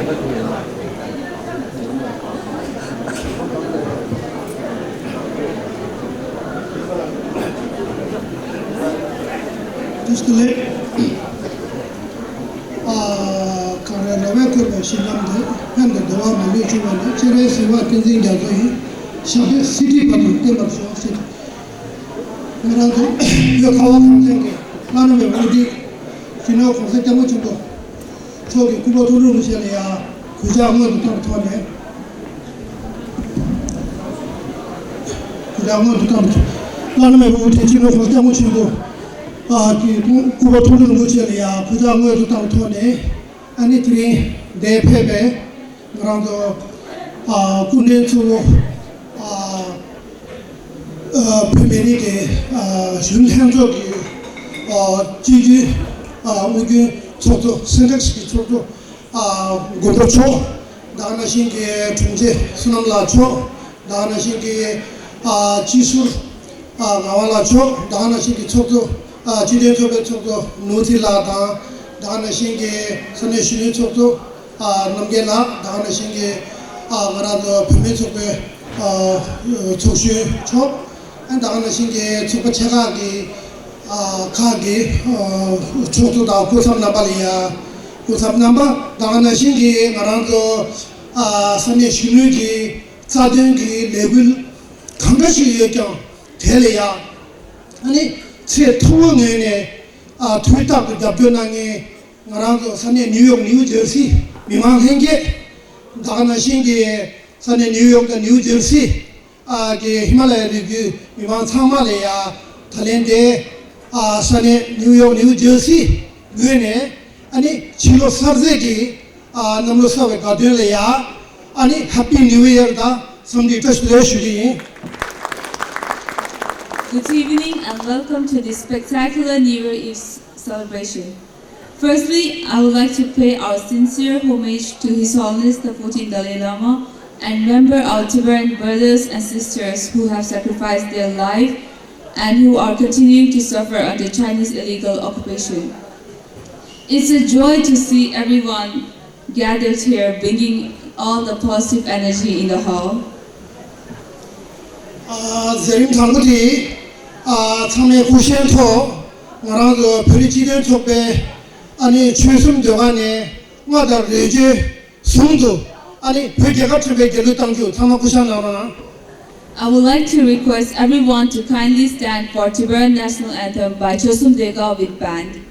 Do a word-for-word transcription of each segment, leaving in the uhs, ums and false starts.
དུས་ཀྱི་ལས། ཨ། གངས་རི་ར་བས་བསྐོར་བའི་ཞིང་ཁམས་འདིར། ཕན་དང་བདེ་བ་མ་ལུས་འབྱུང་བ་ནི། སྤྱན་རས་གཟིགས་དབང་བསྟན་འཛིན་རྒྱ་མཚོ་ཡི། ཞབས་པད་སྲིད་མཐའི་བར་དུ་བརྟན་པར་ཤོག་ཟེར། ང་རང་ཚོ་བོད་ཁ་བ་གངས་ཅན་གྱི་བླ་ན་མེད་པའི་དབུ་ཁྲིད་སྤྱི་ནོར་༸གོང་ས་༸སྐྱབས་མགོན་ཆེན་པོ་མཆོག་གི་སྐུ་པར་མཐོང་གྲོལ་ལོ་ཤས་ལ་ཡ་གུས་ཕྱག་སྔོན་དུ་བཏང་བའི་ཐོག་ནས། གུས་ཕྱག་སྔོན་དུ་བཏང་བའི་ཐོག། བླ་ན་མེད་པའི་དབུ་ཁྲིད་སྤྱི་ནོར་༸གོང་ས་༸སྐྱབས་མགོན་ཆེན་པོ་ཨ་གི་སྐུ་པར་མཐོང་གྲོལ་ལོ་ཤས་ལ་ཡ་གུས་ཕྱག་སྔོན་དུ་བཏང་བའི་ཐོག་ནས། ཨ་ནི་དེ་རིང་འདིར་ཕེབས་པའི་ང་རང་ཚོ་ཨ་སྐུ་མགྲོན་གཙོ་བོ་ཨ་ཨ་བོད་མི་རིགས་ཀྱི་ཨ་གཞོན་ལྷན་ཚོགས་ཀྱི་ཨ་སྤྱི་འཐུས་ཨ་དབུས་རྒྱུན་ཚོགས་གཙོ། སེ་ཊེག་ཀྱི་ཚོགས་གཙོ་ཨ་མགོན་པོ་མཆོག། ད་ག་ནང་བཞིན་གྱི་དྲུང་ཆེ་བསོད་ནམས་ལགས་མཆོག། ད་ག་ནང་བཞིན་གྱི་ཨ་སྤྱི་ཟུར་ཨ་ངག་དབང་ལགས་མཆོག། ད་ག་ནང་བཞིན་གྱི་ཚོགས་གཙོ་ཨ་སྤྱི་མཐུན་ཚོགས་པའི་ཚོགས་གཙོ་ནོར་འཛིན་ལགས་དང་། ད་ག་ནང་བཞིན་གྱི་ས་གནས་གཞོན་ནུའི་ཚོགས་གཙོ་ཨ་རྣམ་རྒྱལ་ལགས། ད་ག་ནང་བཞིན་གྱི་ཨ་ང་རང་ཚོ་བུད་མེད་ཚོགས་པའི་ཨ་ཚོགས་གཞོན་མཆོག། ཨ་ད་ག་ནང་བཞིན་གྱི་ཚོགས་པ་ཆེ་ཁག་གི་ཨ་ཁག་གི་ཨ་ཚོགས་གཙོ་དང་སྐུ་ཚབ་རྣམ་པ་ལ་ཡ་སྐུ་ཚབ་རྣམ་པ། ད་ག་ནང་བཞིན་གྱི་ང་རང་ཚོ་ཨ་ས་གནས་གཞོན་ནུ་གི་རྩ་དོན་གྱི་ལས་འགུལ་གང་འདྲ་ཞིག་ཡོད་ཀྱང་དེ་ལ་ཡ་ཨ་ནི་ཚད་མཐོ་བོའི་ངོས་ནས་ཨ་དུས་རྟག་ཏུ་རྒྱབ་སྐྱོར་གནང་མཁན་ང་རང་ཚོ་ས་གནས་ནིའུ་ཡོག་ནིའུ་ཇར་སི་མི་མང་ལྷན་རྒྱས། ད་ག་ནང་བཞིན་གྱི་ས་གནས་ནིའུ་ཡོག་དང་ནིའུ་ཇར་སི་ཨ་གི་ཧི་མ་ལ་ཡའི་རི་རྒྱུད་མི་མང་ཚང་མ་ལ་ཡ་ད་ལན་དེ་ཨ་ས་གནས་ནིའུ་ཡོག་ནིའུ་ཇར་སི་ངོས་ནས་ཨ་ནི་ཕྱི་ལོ་གསར་ཚེས་ཀྱི་ཨ་གནམ་ལོ་གསར་བའི་དགའ་སྟོན་ལ་ཡ་ཨ་ནི་Happy New Year དང་འཚམས་འདྲི་བཀྲ་ཤིས་བདེ་ལེགས་ཞུ་རྒྱུ་ཡིན། Good evening and welcome to this spectacular New Year Eve celebration. Firstly, I would like to pay our sincere homage to His Holiness the fourteenth Dalai Lama and remember our Tibetan brothers and sisters who have sacrificed their life and who are continuing to suffer under Chinese illegal occupation. It's a joy to see everyone gathered here, bringing all the positive energy in the hall. ཨ་མཛད་རིམ་དང་པོ་དེ་ཨ་ཚང་མས་སྐུ་བཞེངས་ཐོག་ང་རང་ཚོ་བོད་རིགས་སྤྱི་མཐུན་ཚོགས་པའི་ཨ་ནི་ཆོལ་གསུམ་ཟློས་གར་ནས་རྔ་དང་རོལ་ཆས་ཟུང་དུ་ཨ་ནི་བོད་རྒྱལ་ཁབ་བསྐྲུན་པའི་རྒྱལ་གླུ་བཏང་རྒྱུ། ཚང་མ་སྐུ་བཞེངས་གནང་རོགས་གནང་། I would like to request everyone to kindly stand for Tibetan National Anthem by Chosum Dega with band.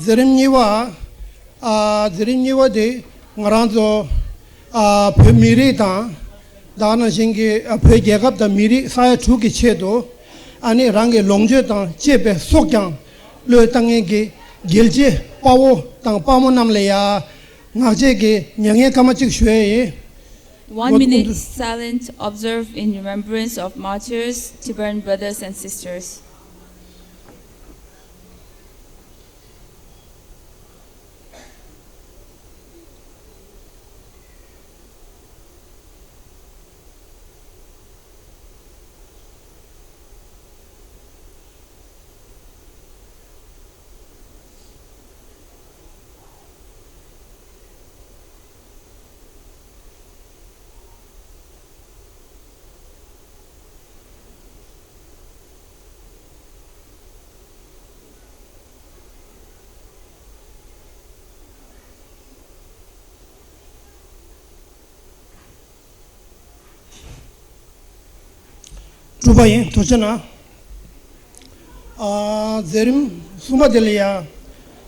མཛད་རིམ་གཉིས་པ། ཨ། མཛད་རིམ་གཉིས་པ་དེ་ང་རང་ཚོ། ཨ། བོད་མི་རིགས་དང་། ད་ག་ནང་བཞིན་གྱི། ཨ། བོད་རྒྱལ་ཁབ་དང་མི་རིགས་ས་ཡ་དྲུག་གི་ཆེད་དུ། ཨ་ནི་རང་གི་ལོངས་སྤྱོད་དང་བཅས་པའི་སྲོག་ཀྱང་བློས་བཏང་མཁན་གྱི་རྒྱལ་གཅེས་དཔའ་བོ་དང་དཔའ་མོ་རྣམས་ལ་ཡ། ངག་བཅད་ཀྱི་མྱ་ངན་སྐར་མ་གཅིག་ཞུ་ཡས་ཡིན། One minute silence observed in remembrance of martyrs, Tibetan brothers and sisters. གྲུབ་པ་ཡིན། ཐུགས་རྗེ་གནང་། ཨ། མཛད་རིམ་གསུམ་པ་དེ་ལ་ཡང་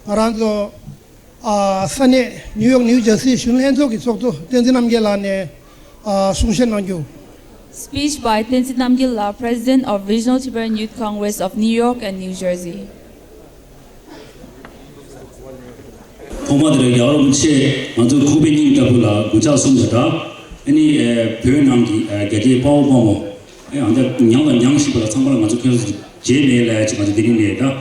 ང་རང་ཚོ། ཨ། ས་གནས་ནིའུ་ཡོག་ནིའུ་ཇར་སིའི་གཞོན་ལྷན་ཚོགས་ཀྱི་ཚོགས་གཙོ་བསྟན་འཛིན་རྣམ་རྒྱལ་ལགས་ནས། ཨ། གསུང་བཤད་གནང་རྒྱུ། Speech by Tenzin Namgyal, President of Regional Tibetan Youth Congress of New York and New Jersey. ཐོག་མ་དེར་རྒྱལ་བ་རིན་པོ་ཆེ་ང་ཚོའི་ཁོག་པའི་སྙིང་ལྟ་བུ་ལ་གུས་ཕྱག་གསུམ་དང་སྦྲགས། ཨ་ནི། ཨ། བོད་ནང་གི། ཨ། རྒྱལ་གཅེས་དཔའ་བོ་དཔའ་མོ། ཨ། ཨ། ད་མྱངས་དང་མྱངས་བཞིན་པ་ལ་ཚང་མ་ལ་ང་ཚོ་ཁྱེད་ཚོ་རྗེས་མེད་ལ་ཅིག་ང་ཚོ་འདི་རིང་ནས་ད། ཨ།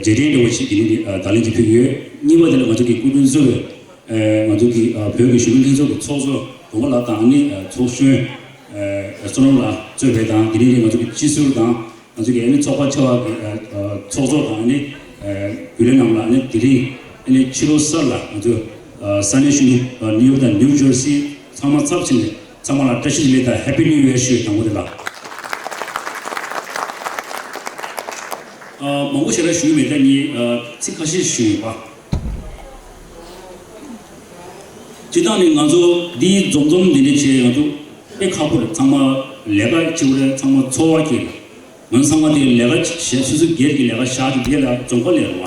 རྗེས་དྲན་འདྲ་བོ་ཞིག་འདི་རིང་ནས། ཨ། བརྡ་ལན་ཅིག་ཕུལ་གྱི་ཡོད། གཉིས་པ་དེ་ལ་ང་ཚོ་གི་སྐུ་མདུན་གཙོས་པའི། ཨ། ང་ཚོ་གི། ཨ། བོད་ཀྱི་གཞོན་ནུ་ལྷན་ཚོགས་ཀྱི་ཚོགས་གཙོ་དགོངས་པ་ལགས་དང་། ཨ་ནི། ཨ། ཚོགས་གཞོན། ཨ། བསོད་ནམས་ལགས་གཙོས་པའི་དང་། འདི་རིང་ནས་ང་ཚོ་གི་སྤྱི་ཟུར་དང་། ང་ཚོ་གི་ཨ་ནི་ཚོགས་པ་ཆེ་བ་གི། ཨ། ཚོགས་གཙོ་དང་། ཨ་ནི། ཨ། རྒྱུན་ལས་རྣམས་ལ། ཨ་ནི་དེ་རིང་ཨ་ནི་ཕྱི་ལོ་གསར་ལ་ང་ཚོ། ཨ། ས་གནས་གཞོན་ནུ། ཨ། ནིའུ་ཡོག་དང་ནིའུ་ཇར་སི་ཚང་མ་ཚབ་བྱས་ནས་ཚང་མ་ལ་བཀྲ་ཤིས་བདེ་ལེགས་དང་Happy New Year ཞུ་ཡས། དང་པོ་དེ་ལ། ཨ། མང་པོ་ཞེ་དྲག་ཞུ་གི་མེད། ད་ངས། ཨ། ཚིག་ཁ་ཤས་ཞུ་ཡིན་པ། སྤྱིར་བཏང་ནས་ང་ཚོ་འདིའི་འཛོམས་འཛོམས་འདི་འདྲ་བྱས། ང་ཚོ་དཔེ་ཁག་པོ་རེད། ཚང་མ་ལས་ཀ་བྱེད་དགོས་རེད། ཚང་མ་འཚོ་བ་སྐྱེལ། ང་ཚོ་ཚང་མ་དེ་ལས་ཀ་བྱེད། སོ་སོའི་སྒེར་གྱི་ལས་ཀ་བཞག་ཅིག་དེ་ལ་རྫོང་ཁ་ལས་རེད་བ།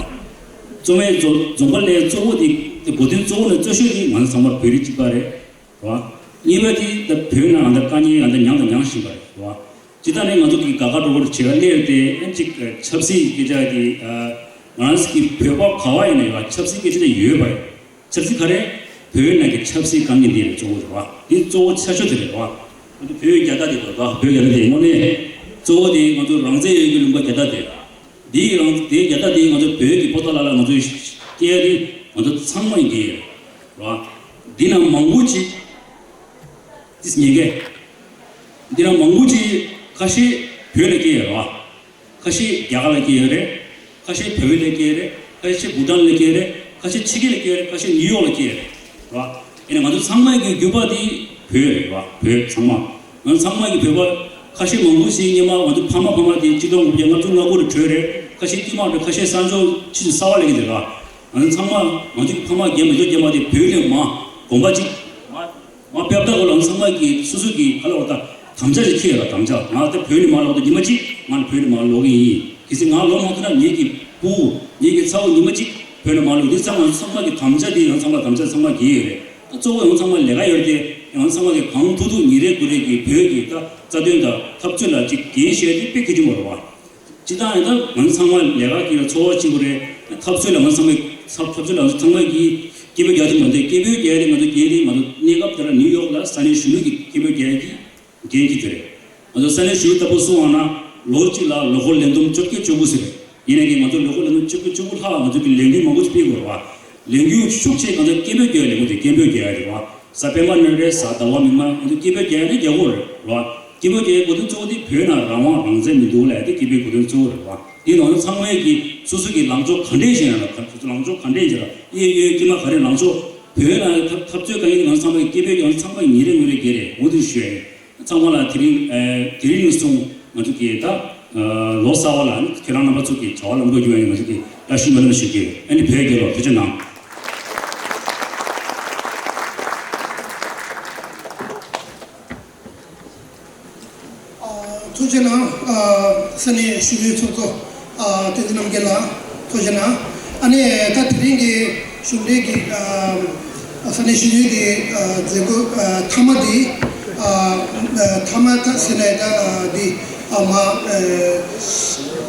རྩོམ་པའི་རྫོང་རྫོང་ཁ་ལས་གཙོ་བོ་དེ། དེ་གོ་དོན་གཙོ་བོ་ནས་གཙོ་ཤོས་དེ་ང་ཚོ་ཚང་མ་བོད་རིགས་གཅིག་པ་རེད་བ། གཉིས་པ་དེ་ད་བོད་ནང་ད་དཀའ་ངལ་ད་མྱངས་ད་མྱངས་བཞིན་པ་རེད་བ། སྤྱིར་བཏང་ནས་ང་ཚོ་གི་དགའ་དགའ་སྤྲོ་སྤྲོ་བྱེད་ཡ་སླེབས་ཏེ། ཨ། ཅིག་ཆབ་སྲིད་སྐད་ཆ་དེ། ཨ། ང་རང་ཚོ་གི་བོད་པ་ག་བ་ཡིན་ན་ཡང་ཆབ་སྲིད་སྐད་ཆ་དེ་ཡོད་པ་རེད། ཆབ་སྲིད་ག་རེ། བོད་ནང་གི་ཆབ་སྲིད་དཀའ་ངལ་འདི་རེད་གཙོ་བོ་རེད་བ། འདི་གཙོ་བོ་ཆེ་ཤོས་དེ་རེད་བ། ང་ཚོ་བོད་རྒྱལ་དར་དེ་རེད་བ། བོད་རྒྱལ་དར་དེ་དངོས་གནས་གཙོ་བོ་དེ་ང་ཚོ་རང་བཙན་ཡོད་ཀྱི་ལུང་པ་རྒྱལ་དར་དེ། འདིའི་རང་དེའི་རྒྱལ་དར་དེ་ང་ཚོ་བོད་ཀྱི་ཕོ་བྲང་ལ་ལ་ང་ཚོས་སྐྱེལ་ཏེ་ང་ཚོ་ཚང་མ་ཡིན་གྱི་རེད་བ། འདི་ནང་མང་པོ་ཅིག་ཏིས་ཉེན་ཁ། འདི་ནང་མང་པོ་ཅིག་ཁ་ཤས་བོད་ལ་སྐྱེས་ཡོད་རེད་བ། ཁ་ཤས་རྒྱ་གར་ལ་སྐྱེས་ཡོད་རེད། ཁ་ཤས་བལ་ཡུལ་ལ་སྐྱེས་ཡོད་རེད། ཁ་ཤས་བྷུ་ཊན་ལ་སྐྱེས་ཡོད་རེད། ཁ་ཤས་ཕྱི་རྒྱལ་ལ་སྐྱེས་ཡོད་རེད། ཁ་ཤས་ནིའུ་ཡོག་ལ་སྐྱེས་ཡོད་རེད། རེད་བ། ཡིན་ནའི་ང་ཚོ་ཚང་མ་གི་རྒྱུད་པ་དེ་བོད་རེད་བ། བོད་ཚང་མ། ང་ཚོ་ཚང་མ་གི་བོད་པ། ཁ་ཤས་མང་པོ་ཞིག་སྔོན་མ་ང་ཚོ་ཕ་མ་ཕ་མ་དེ་ཆིག་སྟོང་དགུ་བརྒྱ་ལྔ་བཅུ་ང་དགུ་ལ་བྲོས་རེད། ཁ་ཤས་དཀྱུས་མ་རེད། ཁ་ཤས་གསར་འབྱོར་ཕྱིན་གསར་པ་སླེབས་ཀྱི་འདུག་ར། ང་ཚོ་ཚང་མ་ང་ཚོ་གི་ཕ་མ་རྒན་མ་ཚོ་རྒན་མ་དེ་བོད་ནས་མར་གོམ་པ་གཅིག་མར་མར་ཕེབས་ད་གོ་ལ། ང་ཚོ་ཚང་མ་གི་སོ་སོ་གི་ག་ལ་བ་ད་དམ་བཅའ་ཞིག་འཁྱེར་ཡོད་ར། དམ་བཅའ། ང་ད་བོད་ནས་མར་ལོག་ད་ཉི་མ་གཅིག་ང་ལ་བོད་ནས་མར་ལོག་གི་ཡིན། གལ་སྲིད་ང་ལོག་མ་ཐུབ་ན་ངེད་ཀྱི་བུ་ངེད་ཀྱི་ཚ་བོ་ཉི་མ་གཅིག་བོད་ནས་མར་ལོག་འདི་ཚང་མ་ཚང་མ་གི་དམ་བཅའ་དེ་ཡང་ཚང་མ་དམ་བཅའ་ཚང་མ་གི་ཡོད་རེད། ད་གཙོ་བོ་ཡང་ཚང་མ་ལས་ཀ་ཡོད་དེ། ཡང་ཚང་མ་གི་གང་ཐུབ་ཐུབ་ཉིན་རེ་དགུ་རེ་གི་བོད་ཀྱི་ད་རྩ་དོན་དང་འཐབ་རྩོད་ལ་ཅིག་འགན་བཞེས་དེ་དཔེ་གལ་ཆེན་པོ་རེད་བ། སྤྱིར་བཏང་ཡང་ད་ང་ཚོ་ཚང་མ་ལས་ཀ་གི་འཚོ་བ་གཅིག་པུ་རེད། འཐབ་རྩོད་ལ་ང་ཚོ་ཚང་མ་འཐབ་རྩོད་ལ་ང་ཚོ་ཚང་མ་གི་སྐད་འབོད་རྒྱག་ཐུབ་མ་འདུག་སྐད་འབོད་རྒྱག་ཡ་དེ་ང་ཚོ་རྒྱལ་དེ་ང་ཚོ་གནས་སྐབས་དེ་ལ་ནིའུ་ཡོག་ལ་ས་གནས་གཞོན་ནུ་གི་སྐད་འབོད་རྒྱག་ཡ་གི་འགན་གྱི་དེ་རེད། ང་ཚོ་ས་གནས་གཞོན་ནུ་ལྟ་བུ་སོང་བ་ན་ལོ་གཅིག་ལ་ལོ་འཁོར་ལས་བསྡོམས་བཅོ་བརྒྱད་བཅུ་དགུ་ཟེར། ཡིན་ནའི་ང་ཚོ་ལོ་འཁོར་ལས་བསྡོམས་བཅུ་དགུ་བཅུ་དགུ་ལྷག་ང་ཚོ་གི་ལས་འགུལ་མང་པོ་ཞིག་སྤེལ་དགོས་རེད་བ། ལས་འགུལ་ཤུགས་ཆེ་ང་ཚོ་སྐད་འབོད་རྒྱག་ཡ་ལས་འགུལ་དེ་སྐད་འབོད་རྒྱག་ཡ་རེད་བ། གཟའ་སྤེན་པ་ནི་རེད། གཟའ་ཟླ་བ་མིན་མ་ང་ཚོ་སྐད་འབོད་རྒྱག་ཡ་ནི་རྒྱག་དགོས་རེད་བ། སྐད་འབོད་རྒྱག་ཡའི་གོ་དོན་གཙོ་བོ་དེ་བོད་ནང་རང་དབང་རང་བཙན་མི་འདུག་ལབ་ཡ་དེ་སྐད་འབོད་གོ་དོན་གཙོ་བོ་རེད་བ། དེ་ནང་ཚང་མས་ཀྱི་སོ་སོ་གི་ལངས་ཕྱོགས་ག་འདྲས་བཞེངས་ཡ་ལ་ལངས་ཕྱོགས་ག་འདྲས་བཞེངས་ལ་གཡས་གཡོན་དཀྱིལ་མ་ག་རེ་ལངས་ཕྱོགས། བོད་ནང་འཐབ་འཐབ་རྩོད་གང་ཡིན་ང་ཚོ་ཚང་མ་གི་སྐད་འབོད་ཀྱང་ཚང་མ་ཉིན་རེ་ངོ་རེ་བརྒྱད་རེ་འོ་དེ་ཞུ་ཡ་ཡིན། ཚང་མ་ལ་དེ་རིང་ཨ་དེ་རིང་ནས་བཟུང་ང་ཚོ་གི་ད་ཨ་ལོ་གསར་པ་ལ་ནི་ཁྱེད་རང་རྣམ་པ་ཚོ་གི་བྱ་བ་ལམ་འགྲོ་རྒྱུ་ཡིན། ང་ཚོ་གི་བཀྲ་ཤིས་སྨོན་ལམ་ཞུ་གི་ཡོད། ཨ་ནི་བོད་རྒྱལ་ལོ། ཐུགས་རྗེ་གནང་། ཨ་ཐུགས་རྗེ་གནང་། ཨ་ས་གནས་གཞོན་ནུའི་ཚོགས་གཙོ་ཨ་བསྟན་འཛིན་རྣམ་རྒྱལ་ལགས་ཐུགས་རྗེ་གནང་། ཨ་ནི་ད་དེ་རིང་གི་གཞུང་འབྲེལ་གྱི་ཨ་ས་གནས་གཞོན་ནུའི་གི་ཨ་མཛད་སྒོ་ཨ་མཐའ་མ་འདི་ཨ་མཐའ་མ་ད་ཟེར་ནས་ད་འདི་ཨ་མ་ཨ་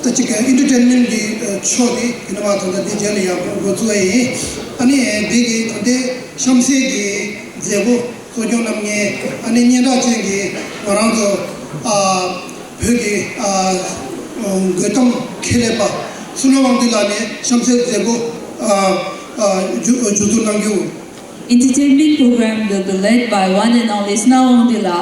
ད་ཅིག་ཨེན་ཊར་ཊེན་མེན་ཊི་གི་ཕྱོགས་འདི་ཡིན་ན་མ་ད་ད་འདི་རྗེས་ལ་ཡག་པོ་འགོ་བཙུགས་པ་ཡིན། ཨ་ནི་འདི་གི་ད་ལྟའི་གཤམ་གསལ་གྱི་མཛད་སྒོ་གཙོ་སྐྱོང་གནང་མཁན་ཨ་ནི་སྙན་གྲགས་ཅན་གྱི་ང་རང་ཚོ་ཨ་བོད་ཀྱི་ཨ་དགོད་གཏམ་ཁྱད་ལས་པ་བསོད་ནམས་དབང་འདུས་ལགས་ནས་གཤམ་གསལ་མཛད་སྒོ་ཨ་ཨ་མཇུག་མཇུག་བསྡུ་གནང་རྒྱུ། Entertainment program will be led by one and only Sunao Wangdi la.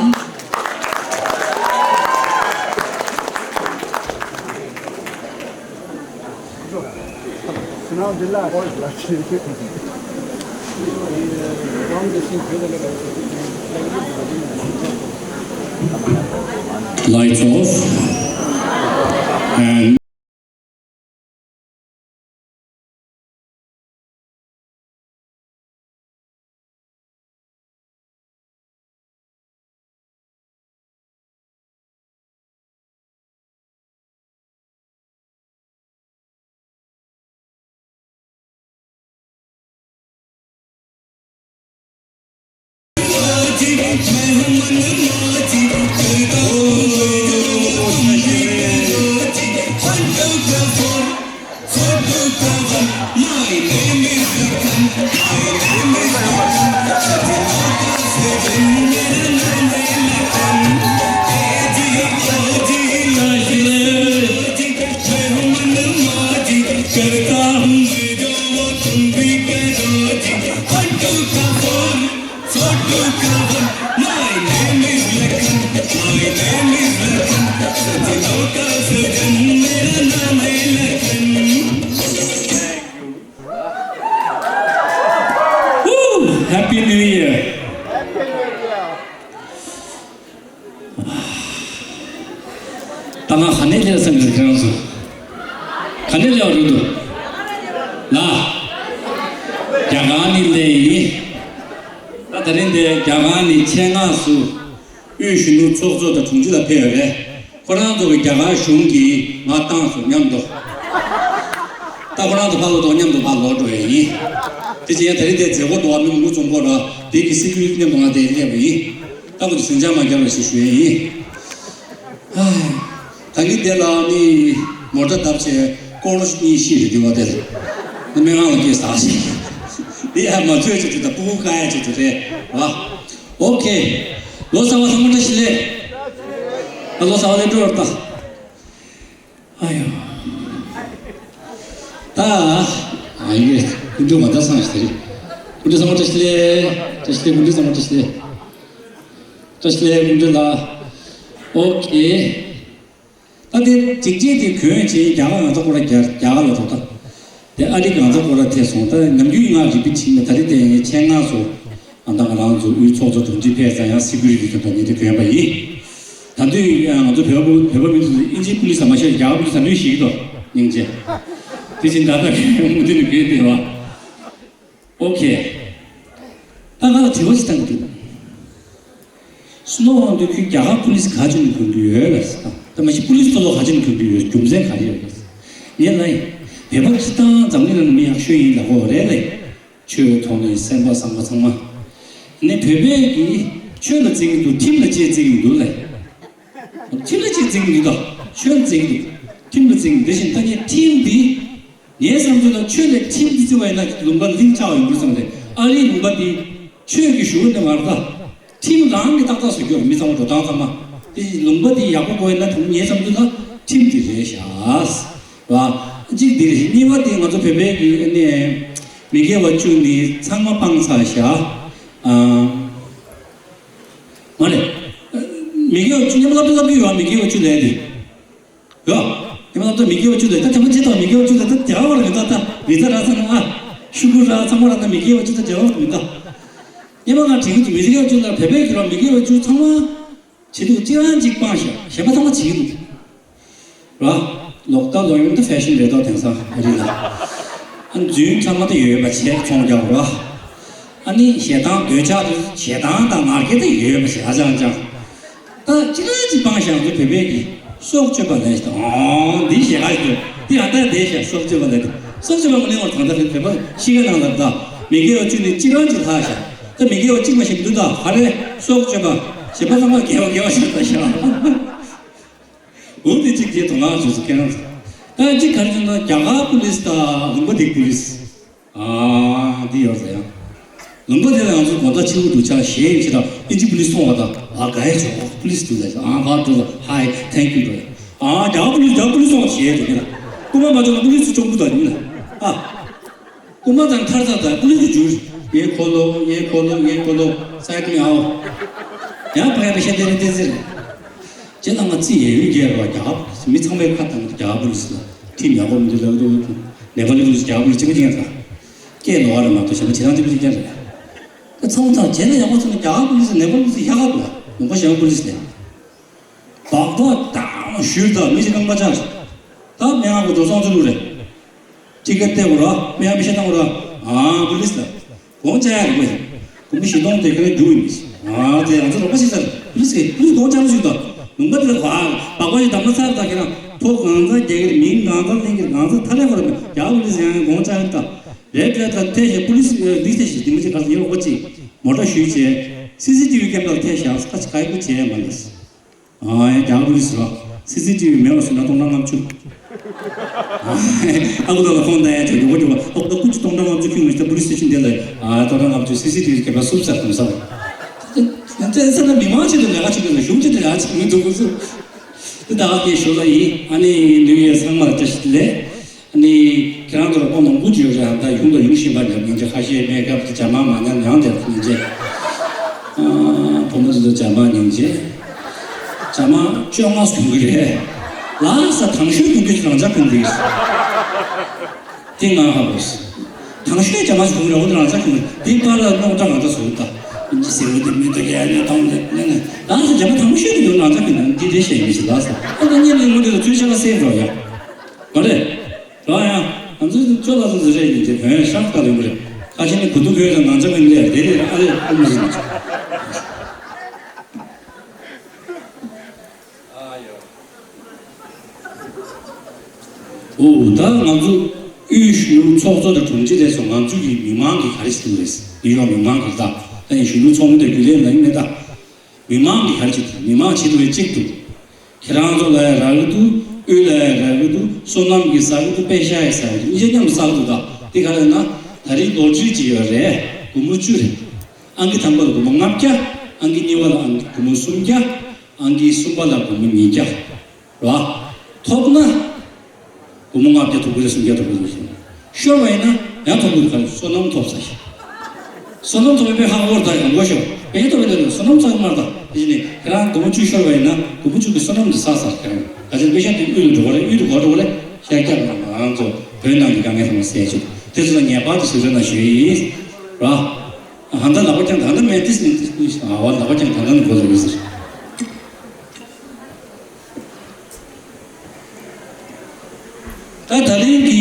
Lights off and Woo! Happy New Year! ད་ང་ག་ནས་སླེབས་སོང་ཁྱེད་རང་ཚོ། ག་ནས་སླེབས་རེད་འདུག་ལ། རྒྱ་གར་ནས་སླེབས་ཡིན། ད་དེ་རིང་འདི་རྒྱ་གར་ནས་ཆེད་མངགས་སུ་དབུས་གཞོན་ནུ་ཚོགས་གཙོ་དང་དྲུང་ཆེ་ལ་ཕེབས་ཡོད་རེད། ཁོ་རང་ཚོ་གི་རྒྱ་གར་གཞུང་གིས་ང་བཏང་སོང་མཉམ་དུ། ད་ཁོ་རང་ཚོ་ཕར་ལོག་འགྲོ་མཉམ་དུ་ཕར་ལོག་འགྲོ་ཡ་ཡིན། དེ་བྱས་ད་རིང་དེ་མཛད་སྒོ་འགྲོ་བ་མི་མང་པོ་འཛོམས་ཀྱི་ཡོད་རེད། དེ་གི་སི་ཀུ་རི་ཊི་མཉམ་དུ་ང་དེ་སླེབས་པ་ཡིན། ད་ཁོ་ཚོ་ཟིང་ཆ་མ་རྒྱབ་པ་ཞིག་ཞུ་ཡ་ཡིན། ད་གིན་དེ་ལ་ནི་མོ་ཊ་བརྡབས་བྱས་སྐོར་གཉིས་ཤི་རེད་འདི་བ་དེ། ནི་སྨན་ཁང་ལ་སྐྱེལ་ཟ་ཞིག་དེ་ཡང་མ་ཚོད་ཅིག་དེ་ད་སྤུ་གུ་བཀག་ཡ་ཅིག་དེ་རེད་བ། ཨོ་ཁེ། ལོ་གསར་བ་ཚང་མ་བཀྲ་ཤིས་བདེ་ལེགས། ད་ལོ་གསར་བ་ལེགས་འགྲོ་བར་ད། ཨ་ཡོ། ད། ཨ་ཡེ། སྐུ་མདུན་མ་ད་སང་ཞིག་དེ་རེད། སྐུ་མདུན་ཚང་མ་བཀྲ་ཤིས་བདེ་ལེགས། བཀྲ་ཤིས་བདེ་ལེགས། སྐུ་མདུན་ཚང་མ་བཀྲ་ཤིས་བདེ་ལེགས། བཀྲ་ཤིས་བདེ་ལེགས་སྐུ་མདུན་ལགས། ཨོ་ཁེ། ད་དེ་གཅིག་རྗེས་དེ་གོན་བྱས་རྒྱ་གར་ང་ཚོ་སྐོར་ར་རྒྱ་རྒྱ་གར་ལ་འགྲོ་ད། དེ་ཨ་རི་ང་ཚོ་སྐོར་ར་ཐེ་སོང་ད་ནམ་རྒྱུན་ང་རིག་པའི་ཁྲིད་ནས་ད་རེས་དེ་ངས་ཆེད་མངགས་སུ་ཨ་ད་ང་རང་ཚོ་དབུས་ཚོགས་གཙོ་དྲུང་ཆེ་ཕེབས་ཙང་ཡང་སི་ཀུ་རི་ཊི་དང་འདྲ་ཉེ་དུ་གྱོན་པ་ཡིན། ད་དུས་ང་ཚོ་བོད་པ་བོད་པ་མི་ཚོ་ཨིན་ཇིའི་པུ་ལིས་མ་ཤེས་རྒྱ་གར་པུ་ལིས་ད་དུས་ཤེས་ཀྱི་འདུག་སྙིང་རྗེ། དེ་བཞིན་ད་ལྟ་མུ་མཐུད་ནས་གྱོན་བསྡད་པ། ཨོ་ཁེ། ད་ང་ལ་དྲི་བ་ཞིག་བཏང་གི་འདུག་སུ་ནོ་ཝང་དུ་ཁྱོད་རྒྱ་གར་པུ་ལིས་ག་ཅུང་གོན་གི་ཡོད་ལ་ཟེར། ད་མ་གཞི་པུ་ལིས་ཏོ་ལོ་ག་ཅུང་གོན་གི་ཡོད་རྒྱུ་མཚན་ག་རེ་ཡོད་ལ་ཟེར། ངས་ལ་ཡིན། བོད་པ་སྤྱི་བཏང་འཛམ་གླིང་ལ་མི་ཡག་ཤོས་ཡིན་ལ་གོ་རེད་ལ་ཡིན། ཆོས་ཐོག་ནས་སེམས་པ་བཟང་པོ་ཚང་མ། ནས་བོད་པས་ཀྱི་ཆོས་ལ་བརྩི་གི་འདུག་ཁྲིམས་ལ་ཅིག་བརྩི་གི་འདུག་ལ་ཡིན། ཁྲིམས་ལ་ཅིག་བརྩི་གི་འདུག་ད་ཆོས་ལ་བརྩི་གི་འདུག་ཁྲིམས་ལ་བརྩི་གི་འདུག་དེ་བཞིན་ད་ངས་ཁྲིམས་འདི། ངའི་བསམ་ཚུལ་ལ་ཆོས་ལས་ཁྲིམས་འདི་བརྩི་བ་ཡིན་ན་ལུང་པ་ལྷིང་ཆགས་ཡོང་གི་རེད་བསམ་སྟེ་ཨ་རིའི་ལུང་པ་འདི་ཆོས་ཀྱི་ཞུ་བ་འདི་མ་རེད་ད། ཁྲིམས་རང་གི་ཏག་ཏག་བཟོ་རྒྱུ་རེད་མི་ཚང་མ་འགྲོ་སྟངས་ཚང་མ། དེ་ལུང་པ་འདི་ཡག་པོ་དགོས་ཡིན་ན་ད་ངའི་བསམ་ཚུལ་ལ་ཁྲིམས་འདི་རེད་ཤག་བ། གཅིག་འདི་རེད། གཉིས་པ་འདི་ང་ཚོ་བོད་པའི་གི་ཨ་ནི་མི་དགེ་བ་བཅུ་འདི་ཚང་མ་སྤངས་ཚར་ཤག་ཨ། མ་རེད། མི་དགེ་བ་བཅུ་སྙམ་ལབ་ཏུ་ལབ་ཀྱི་ཡོད་མི་དགེ་བ་བཅུ་ལས་འདི། ཡོ། ཉི་མ་ལ་ད་མི་དགེ་བ་བཅུ་ལས་ད་དེ་མ་ཅི་དང་མི་དགེ་བ་བཅུ་ལས་ད་དེ་ར་བ་ལ་མི་ད་ད་མི་ད་ར་ཚང་མ་ཤུ་གུ་ར་ཚང་མ་ར་ད་མི་དགེ་བ་བཅུ་ད་དེ་ར་བ་ལ་མི་ད། ཉི་མ་ང་དྲི་གི་འདུག་མི་དགེ་བ་བཅུ་ལ་བེ་བེ་གི་ར་མི་དགེ་བ་བཅུ་ཚང་མ་བྱེད་འདུག་གཅིག་རང་གཅིག་སྤང་ཤག་གཞན་པ་ཚང་མ་བྱེད་ཀྱི་འདུག་ར། ལོག་ད་ལོ་ཡོང་ད་ཕེ་ཤན་རེད་དོ་དེང་སང་རི་ལ། ཨ་རྫུན་ཚང་མ་ད་ཡོད་པ་བྱས་ཚོང་རྒྱག་ར། ཨ་ནི་ཞེ་སྡང་འདོད་ཆགས་དེ་ཞེ་སྡང་དང་ང་རྒྱལ་དེ་ཡོད་པ་ཞེ་ཨ་ཅང་ཅང་། ད་ཅི་ལ་ཅི་སྤང་ཞང་ཚོ་བོད་པའི་གི་སྲོག་གཅོད་པ་ལས་ཞེ་སྡང་འདི་ཞེ་ག་ཞིག་འདི་ཨ་ད་དེ་ཞེ་སྲོག་གཅོད་པ་ལས་དེ་ སྲོག་གཅོད་པ་མ་གླེང་བར་གང་ལྟར་བོད་པ་གཤིས་ཀ་ནང་ལ་ད་མི་དགེ་བ་བཅུ་ནི་གཅིག་རང་གཅིག་ལྷག་བཞག་ད་མི་དགེ་བ་གཅིག་མ་ཞིག་འདུག་ད་ག་རེ་སྲོག་གཅོད་པ་གཞན་པ་ཚང་མ་དགེ་བ་དགེ་བ་ཞིག་ད་བཞག་འོ་དེ་གཅིག་དེ་དོ་སྣང་བྱོས་སུ་ཁྱེད་རང་ཚོ། ད་གཅིག་ག་རེ་བྱུང་ན་རྒྱ་གར་པུ་ལིས་དང་ལུང་པ་དེ་པུ་ལིས། ཨ་འདི་ཡོད་ཟེར་ཡང་། ལུང་པ་དེ་ལ་ང་ཚོ་དགོང་དག་ཕྱི་པོ་འདུག་ཆ་ཞེས་ཡིན་ཕྱི་དྲག་ཨིན་ཇི་པུ་ལིས་མཐོང་བ་དང་ཨ་ག་ཡེ་ཆོག་པུ་ལིས་འདུག་ཟེར་ཨ་ག་འགྲོ་ལ་ཧའི་ཐེང་ཀིའུ་འགྲོ་ཡ། ཨ་རྒྱ་གར་པུ་ལིས་རྒྱ་གར་པུ་ལིས་མཐོང་བ་ཞེས་འགྲོ་གི་ལ། རྐུན་མ་མ་བྱུང་ན་པུ་ལིས་ཚོ་གཅོང་པོ་དང་ཡིན་ལ། ཨ། རྐུན་མ་དང་ཐར་ཚར་དང་ཀུ་ལི་གི་འཇུར། ཡེ་ཁོ་ལོ་ཡེ་ཁོ་ལོ་ཡེ་ཁོ་ལོ་སའི་ཀི་ལིང་ཨའོ། ཡང་ཕ་ཡ་པེ་ཤ་ཏེ་རི་ཏེ་ཟེར། ཅེ་ལ་ང་ཙི་ཡེ་ཡུལ་རྒྱལ་བ་རྒྱ་གར་མི་ཚང་མའི་ཁ་དང་རྒྱ་གར་པུ་ལིས་ལ་ཁྲིམས་ཡག་པོ་མི་འདུག་ལབ་འདུག་ནེ་པ་ལི་པུ་ལིས་རྒྱ་གར་པུ་ལིས་གཅིག་པ་གཅིག་རྐྱང་རེད། སྐད་ལོག་རེད་མ་གཏོགས་གཞན་པ་ཇེ་ཐང་གཅིག་པ་གཅིག་རྐྱང་རེད། ད་ཚང་མ་ཚང་རྗེས་ལ་ཡག་པོ་ཚང་མ་རྒྱ་གར་པུ་ལིས་ནེ་པ་ལི་པུ་ལིས་ཡག་ག་འདུག་ལུང་པ་གཞན་པ་པུ་ལིས་ལས། སྦག་སྦག་བཏང་ཞུས་ད་མི་ཞིག་རྐང་པ་བཅག་ཞིག་ད་སྨན་ཁང་གི་འགྲོ་སོང་ཚུར་རུ་རེད། ཅི་ག་བལྟས་འོ་ར་སྨན་ཁང་མི་ཤ་བཏང་འོ་ར་ཨ་པུ་ལིས་ལ་དགོངས་འཇགས་ཡ་རེད་པས། དགོན་པ་བཞི་སྟོང་དེ་ག་ནས་རྒྱུག་ཡིན་ཨ་དེ་ང་ཚོ་རོགས་པ་ཞིག་ཚར་པུ་ལིས་ཀྱིས་པུ་ལིས་དགོངས་འཇགས་ཞུས་ད་ལུང་པ་དེ་ལ་གོ་ཨ་སྦག་སྦག་ཞིག་བསྡམས་ན་ཚར་ད་ཁྱེད་རང་ཕོ་གང་ཚ་རྒྱག་གི་རེད་མིང་གང་ཚ་གླེང་གི་རེད་གང་ཚ་ཐ་རེ་ཧོ་རེད་རྒྱ་པུ་ལིས་ཡང་དགོངས་འཇགས་ཡིན་ད། རེད་རེད་ད་ཐེ་ཞེས་པུ་ལིས་ལིས་ཐེ་ཞེས་དེ་མི་ཚེ་ག་ཚོད་ཡོད་རོགས་པ་ཅིག་མོ་ཊ་ཞུས་བྱས་སི་སི་ཊི་བི་ཀེམ་ར་ལ་ཐེ་ཞག་ཁ་ཅིག་ག་ཡི་པུ་བྱས་མ་ལས། ཨ་ཡ་རྒྱ་པུ་ལིས་ར་སི་སི་ཊི་བི་མེད་པ་སུ་ན་སྟོང་ཕྲག་ལྔ་བཅུ། ཨ་ཁུ་ད་ལ་ཁོང་ད་ཡ་ཆོ་རྒྱུ་གོ་རྒྱུ་བ་ཨོ་ད་ཀུ་ཅི་སྟོང་ཕྲག་ལྔ་བཅུ་ཁྱུང་མི་ཤི་ད་པུ་ལིས་སི་ཊི་ཤིན་དེ་ལ་ཨ་སྟོང་ཕྲག་ལྔ་བཅུ་སི་སི་ཊི་བི་ཀེམ་ར་སུབ་ས་ཁུམ་ས་བ། དེ་ཚེ་ན་མི་མང་ཆེད་དུ་ལས་ཀ་བྱེད་དུས་ལ་གཞུང་ཆེད་དུ་ཡ་ཆེད་མི་འདུག་གོ་ཚུལ། དེ་ད་ཨ་ཀའི་ཞོ་ལ་ཡིན་ཨ་ནི་ནུས་ཡས་ཚང་མར་བཀྲ་ཤིས་བདེ་ལེགས། ཨ་ནི་ཁྱེད་རང་ཚོར་ཁོང་མང་པོ་ཅིག་ཡོད་རེད་ཨ་ད་ཡུང་དང་ཡུང་བཞིན་པ་ཉམས་ཉིན་བྱེད་ཁ་ཤས་སྨན་ཁབ་ཀྱི་ཇ་མ་མ་ཉམས་ཉམས་དེར་ཉིན་བྱེད། བུ་མོ་ཚོ་ཇ་མ་ཉིན་བྱེད། ཇ་མ་བཅོ་ལྔ་གོན་གི་རེད། ལགས་ས་དང་ཤོས་གོན་གི་རང་ཅག་གོན་གི་དེ་ང་ཧ་གོ་སི། དང་ཤོས་ཇ་མ་ཞིག་གོན་རེད་འོ་དེ་རང་ཅག་གོན་དེ་པར་ལ་སྣོག་ད་ང་ད་བཟོ་ད། ཨིན་ཇི་ཟེར་བ་དེ་མི་འདུག་ཡ་ནས་དང་ནས་ནས་ནས་ལགས་ས་ཇ་མ་དང་ཤོས་གོན་རང་ཅག་གོན་འདི་རེད་ཤེས་མི་ཤེས་ལགས་ས་ཨ་ད་ཉིན་ནས་ངོ་དེ་ལ་ཚུལ་ཆ་ལ་སེམས་རོ་ཡ། མ་རེད། རོ་ཡ། ང་ཚོ་ཅོ་ལགས་སོ་སོ་རེད་ཡིན་ཅེ་བོན་ཤག་ལྟ་ལོས་མ་རེད། ཁ་ཆེ་ནི་གུ་དུ་བོན་དང་ནང་ཆ་མིན་ལས་དེ་ལས་ཨ་ལས་ཨ་མི་ཟིན་ཅེ། ཨོ་ད་ང་ཚོ་དབུས་གཞོན་ནུ་ཚོགས་གཙོ་དང་དྲུང་ཆེ་ལས་སོ་ང་ཚོ་གི་མི་མང་གི་ག་རེ་ཞིག་འདུག་རེད། ནིའུ་ཡོག་མི་མང་གི་ད་ད་ཡིན་གཞོན་ནུ་ཚོགས་མི་དང་རྒྱུན་ལས་ལ་ཡིན་མེད་ད། མི་མང་གི་ག་རེ་ཞིག་འདུག་མི་མང་ཆེད་དུ་བའི་གཅིག་འདུག་ཁྱེད་རང་ཚོ་ལ་ཡང་རག་གི་འདུག་དབུས་ལ་ཡང་རག་གི་འདུག་བསོད་ནམས་ཀྱི་ཟ་གི་འདུག་པེ་ཤ་ཡང་ཟ་གི་འདུག་གཉིས་ཆ་མཉམ་དུ་ཟ་གི་འདུག་ད་འདི་ག་རེ་ན་ད་རིང་ལོ་ཊ་རི་ཅིག་ཡོད་རེད། སྒོར་མོ་བཅུ་རེད། ཨང་ཀི་དང་པོ་ལ་སྒོར་མོ་ལྔ་བརྒྱ། ཨང་ཀི་གཉིས་པ་ལ་ཨང་ཀི་སྒོར་མོ་སུམ་བརྒྱ། ཨང་ཀི་གསུམ་པ་ལ་སྒོར་མོ་ཉིས་བརྒྱ། ར། ཐོབ་ན། སྒོར་མོ་ལྔ་བརྒྱ་ཐོབ་ཀྱི་རེད་སུམ་བརྒྱ་ཐོབ་ཀྱི་རེད་ཤོར་བ་ཡིན་ན་ཡང་ཐོབ་ཀྱི་རེད་བསོད་ནམས་ཐོབ་ས་ཤག་བསོད་ནམས་ཐོབ་པའི་ཧ་གོ་ད་ཡང་གོ་ཤོག་བེད་ཐོབ་པའི་ལས་བསོད་ནམས་ཚང་མར་ད་དེ་བཞིན་ནི་ཁྱེད་རང་སྒོར་མོ་བཅུ་ཤོར་བ་ཡིན་ན་སྒོར་མོ་བཅུ་གི་བསོད་ནམས་དེ་བསགས་ཚར་ཁྱེད་རང་ག་ཚོད་དཔེ་ཤ་དེ་དབུལ་དུ་འགྲོ་ག་རེད་དབུལ་དུ་གོ་འགྲོ་ག་རེད་ཤག་རྒྱབ་ན་ང་རང་ཚོ་བོད་ནང་གི་དཀའ་ངལ་ཚང་མ་སེལ་ཆོག་དེ་ཚོ་ལ་ངེས་པར་དུ་ཟུར་ཟ་ན་ཞུ་ཡིན་ར། ཧ་ད་ལག་པ་བརྐྱང་ད་ལྟ་མེད་ཏིས་མེད་ཏིས་ཀུན་ཞིག་ཨ་བ་ལག་པ་བརྐྱང་ད་ལྟ་ནི་གོ་ལ་ཡོད་ཟེར། ད་ད་རིང་གི་